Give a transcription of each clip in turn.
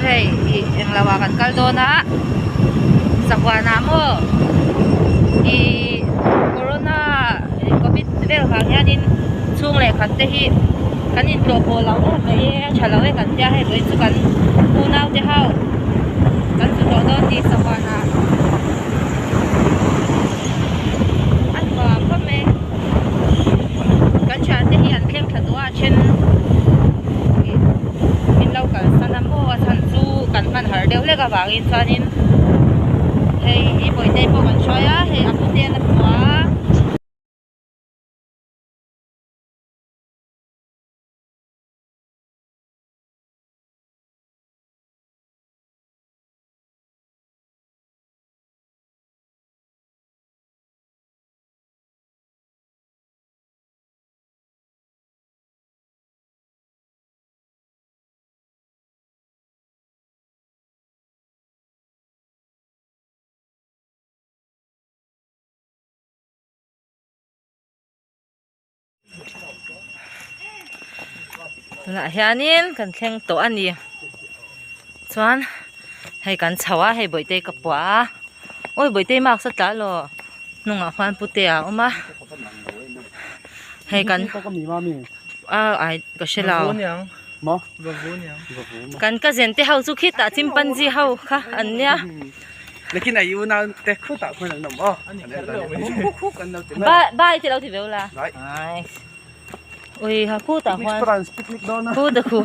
hei ih englo ah kan kal dawn a sahuan ah maw ih corona covid vel vang hianin chhung leh khat te hi kan intlawh pawh lo em mai e a tha lo e kan tia hei vawiin chu kan unau te ho kan zu tawh dawn ni sahuan ah a nuam khawp mai kan thian te hi an thleng thla tawh a. Then ih min lo kalsan a maw a chhan chu kan hman harh deuh hlek avangin chuanin hei hi bawihte pawh kan hruai a hei a pute an a hmu a. Tunah hianin kan thleng tawh a ni chuan hei kan chho a hei bawihte ka puah a awi bawihte mask a tla law hnungah khuan pute a awm a hei kan a ai ka hre lo kan cousin te ho chu khitah chimpanzee ho kha an nia bye te lo ti ve ula ui ha khutah khuan khuta khu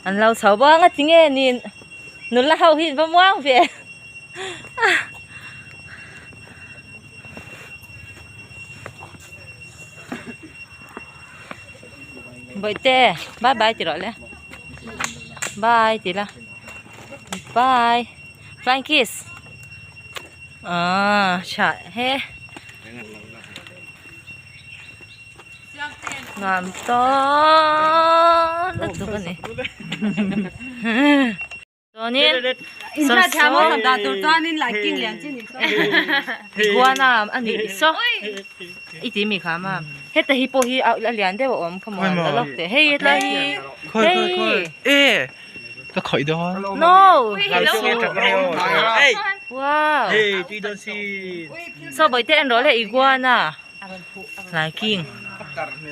an lo chho bawk a tinge ni nula ho hi an va muang ve. Bawihte bye bye ti rawh le bye ti la bye flying kiss ah tha he nuam tawn lutuk a ni. Chuanin iguana a nih saw i ti mi kha ma heta hi pawh hi a lian deuh a awm kha maw la lawk teh hei hetlai hi hei ka khawih dawn no wow saw bawihte en rawh le iguana laiking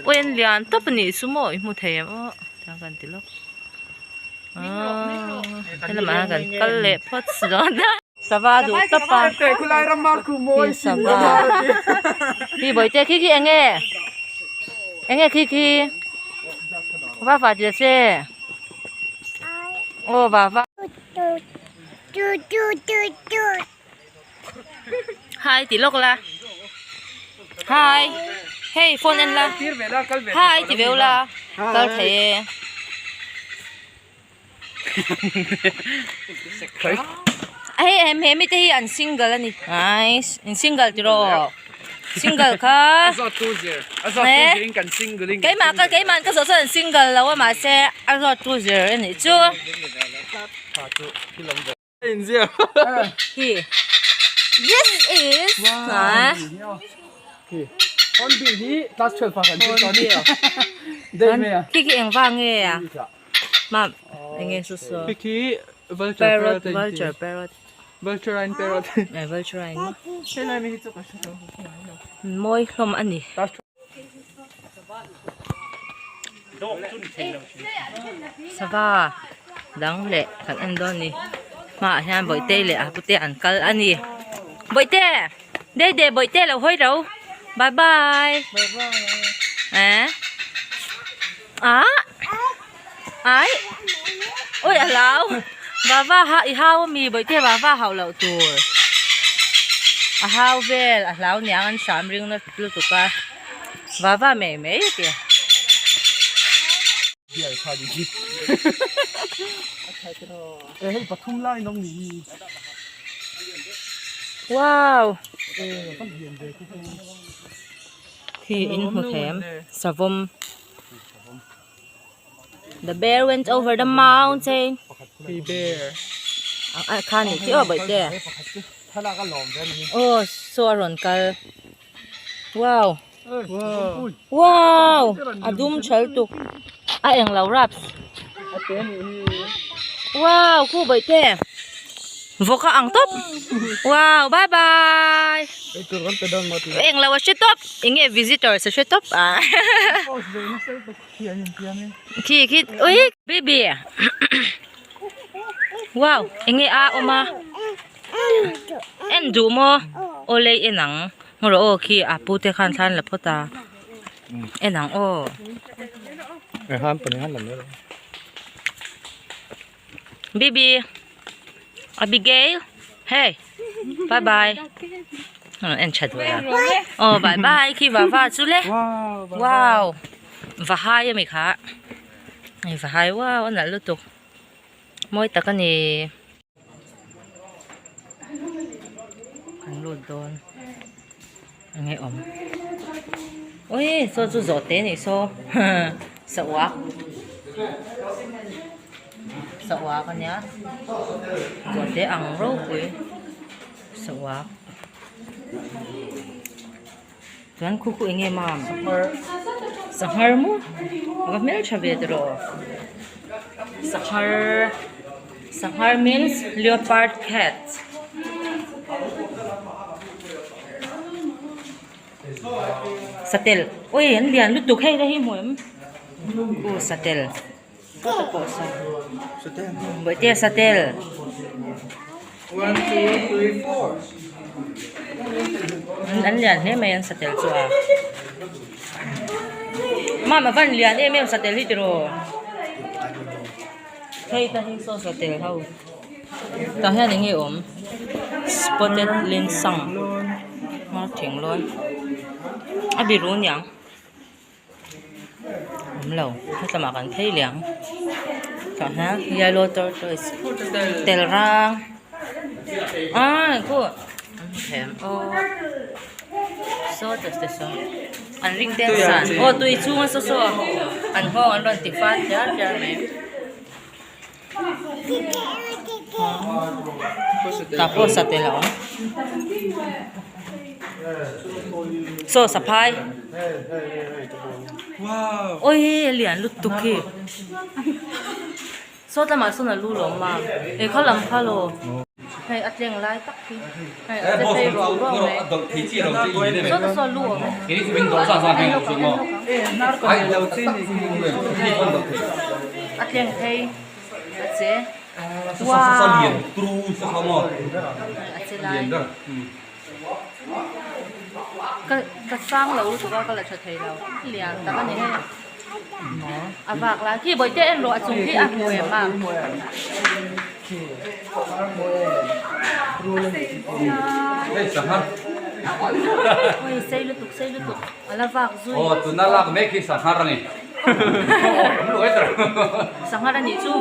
ui an lian tawp a nih chu maw i hmu thei em aw tiang kan ti lawk. Helamah kan kal leh phawt dawn a sava duh tawp a khi sava khi bawihte khi khi enge enge khi khi va va ti ta che aw va va Hi ti lawk la hi hei phone en la hi ti veu la kal thei e hei em he mite hi an single ani nice in single tiraw single kha keimah ka keimah ka zawh chuan an single lo a mahse a zawt tu zir anih chu. Hi. This is hả? Hornbill hi class 12 pa kan zir tawh ni. Dei mai a. Khi khi eng vang nge a? Mam, eng nge su su? Khi khi vulture parrot, vulture parrot. Vulturine parrot. Eh, vulturine mo. Hei lai mi hi chu ka hre lo. Mawi hlawm a ni. Sava dang leh kan en dawn a ni hmaah hian bawihte leh a pute an kal a ni bawihte dei dei bawihte lo hawi ro bye bye eh ah ai ui a hlau vava ha i hau ami bawihte vava hauh loh tur a hau vel a hlau niang an hram ring na lutuk a vava mai mai a ti. Wow khi in hmu thei em savawm. The bear went over the mountain. The bear. A kha ni khi aw bawihte. Aw saw a rawn kal. Wow. Wow. A dum thal tuk. A eng lo raps. Wow khu bawihte vawk a ang tawp wow bye bye englo a hre tawp enge visitors a hre tawp a khi khi ui baby wow enge a awm a en duh maw awle en ang ngaw rawh aw khi a pu te khan thla an la phawt a en ang aw. Bibi Abigail hey bye bye en tha duh a aw bye bye khi va va chu le wow va hai a mi kha hei va hai wow a nalh lutuk mawi tak a ni. Kan lut dawn enge awm ui saw chu zawh te nih saw sa uak sa uak ania zawh te ang ropui sa uak chuan khu khu enge mam sanghar maw a va hmeltha ve tiraw sanghar sanghar means leopard cat satel ui an lian lutuk hei te hi hmu em u satel bawihte satel an lian hle mai an satel chu a mama van lian em em satel hi tiraw hei ta hi saw satel ho tah hian eng nge awm spotted linsang hmar thinglawn a biru niang. Awm lo hetlamah kan phei leh ang tah hian yellow tortoise tel rang ah khu them aw saw te te saw an ring te an san aw tui chhunga saw saw an nghawng an rawn ti fal hliar hliar mai tah pawh satel a awm saw saphai awii a lian lutuk khi saw lamah sawn a lu lo awm a eh kha lam kha law hei a tleng lai tak hi hei a che phei ruau ruau mai saw te saw lu a awm a tleng phei a che wow a che lai ka ka sang lo lutuk a ka la tha thei lo lian tak a ni hei a vak lai khi bawihte en rawh a chung khi a hmu em a. Ui sei lutuk sei lutuk a la vak zui. Aw tuna lak mek hi sanghar a ni. Sanghar a nih chu.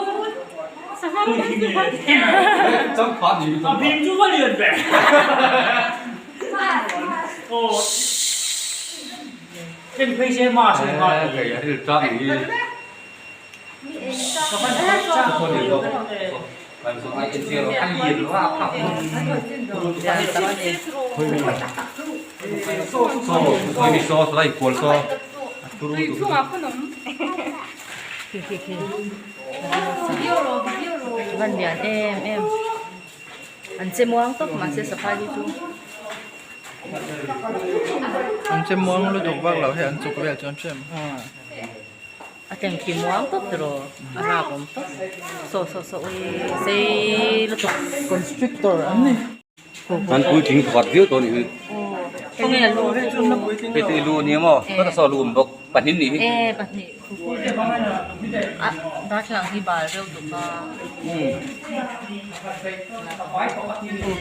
Van lian em em an che muang tawp mahse safai hi chu an che muang lutuk vak loh hi an chuk vel chuan hrem a tleng khi muang tawp tiraw a rap awm tawp saw saw saw ui sei lutuk constrictor an ni. An puitling pakhat viau tawh a nih hi. Khawnge a lu Hei te i lu a nia maw ka saw a lu awm bawk pahnih nih hi. E pahnih a darthlalang hi bal reuh duk a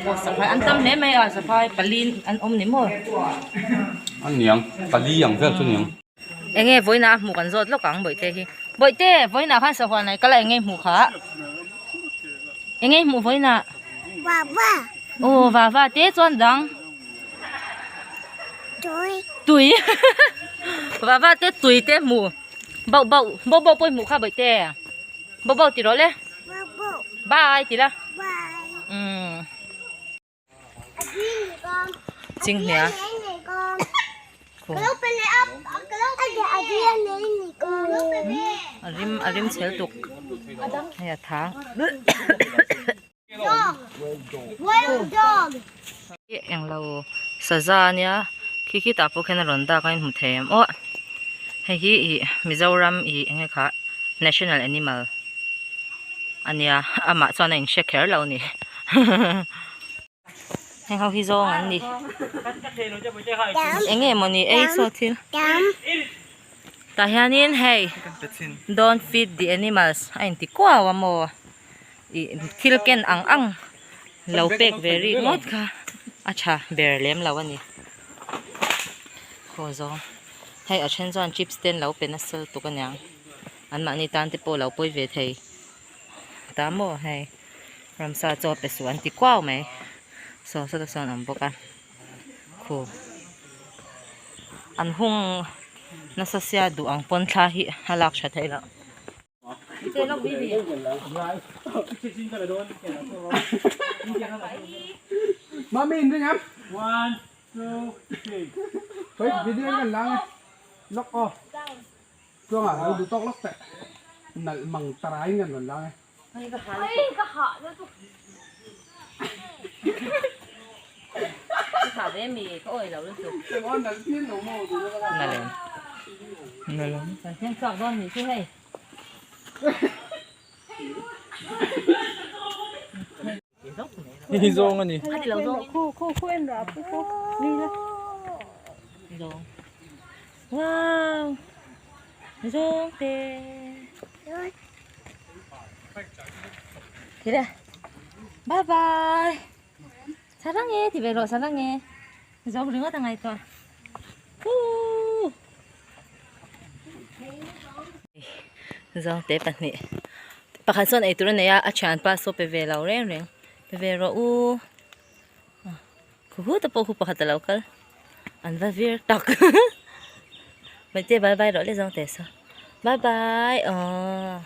pawh saphai an tam hle mai a saphai pali an awm ni maw. An niang pali ang vel chu niang. Enge vawiinah a hmuh kan zawt lawk ang bawihte hi. Bawihte vawiinah khan sahuan ai kal a enge hmuh kha? Enge hmuh vawiinah? Vava. Aw vava te chuan dang. Tui. Tui. Vava te tui te hmuh. Bauh bauh bauh bauh pawh i hmuh kha bawihte. Bauh bauh ti rawh le. Bauh bauh. Bye ti la. Bye. Chinghnia. A rim a rim chhel tuk hei a tha. Englo saza ania khi khi tah pawh khian a rawn dak a in hmu thei em aw hei hi ih Mizoram ih eng nge kha national animal ania amah chuan a inhre kher lo a ni. Heng ho hi zawng an ni. Eng nge mawni ei saw thil. Tah hianin hei don't feed the animals a inti kuau a maw ih thil ken ang ang lo pek ve rik ngawt kha a tha ber lem lo a ni. Khaw zawng hei a then chuan chips te an lo pe nasa lutuk aniang anmahni tan te pawh lo pawi ve thei. Ta maw hei ramsa chaw pe suh an ti kuau mai saw sawtah sawn a awm bawk a khu an hung nasa sia duh ang pawn thla hi a lak tha theih loh. Chuangah lo duh tawk lawk teh nalh mang tarai in kan rawn lang e. Hei hi zawng a ni. Wow! Zawng te. Thế Bye bye. Saranghae ti ve rawh saranghae. Zawng ringawt a ngaihtuah. Woo! Zawngte pahnih pakhat chuan eitur a nei a a thianpa saw pe ve lo reng reng pe ve rawh u khuhu te pawh khu pakhat a lo kal an va vir tak mahse bye bye rawh le zawngte saw bye bye aww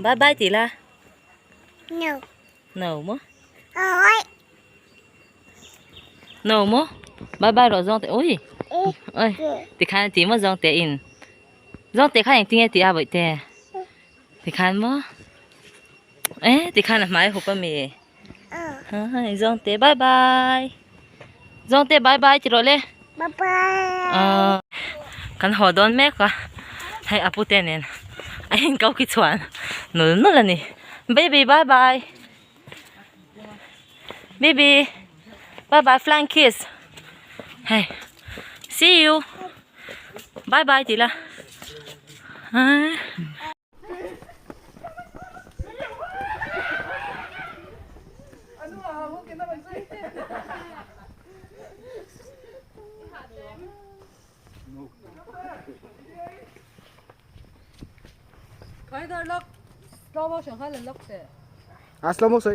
bye bye tih la No. No maw No maw bye bye rawh zawngte ui oi tikhan a ti maw zawngte in zawngte khan engtin nge tih a bawihte tikhan maw eh tikhan a hmai a hup a mi hai zawngte bye bye zawngte bye bye ti rawh le Bye bye kan haw dawn mek a hei a pute nen a inkau ki chhuan nul nul a ni baby bye bye. Baby bye bye flying kiss hey see you bye bye tih la A slow motion.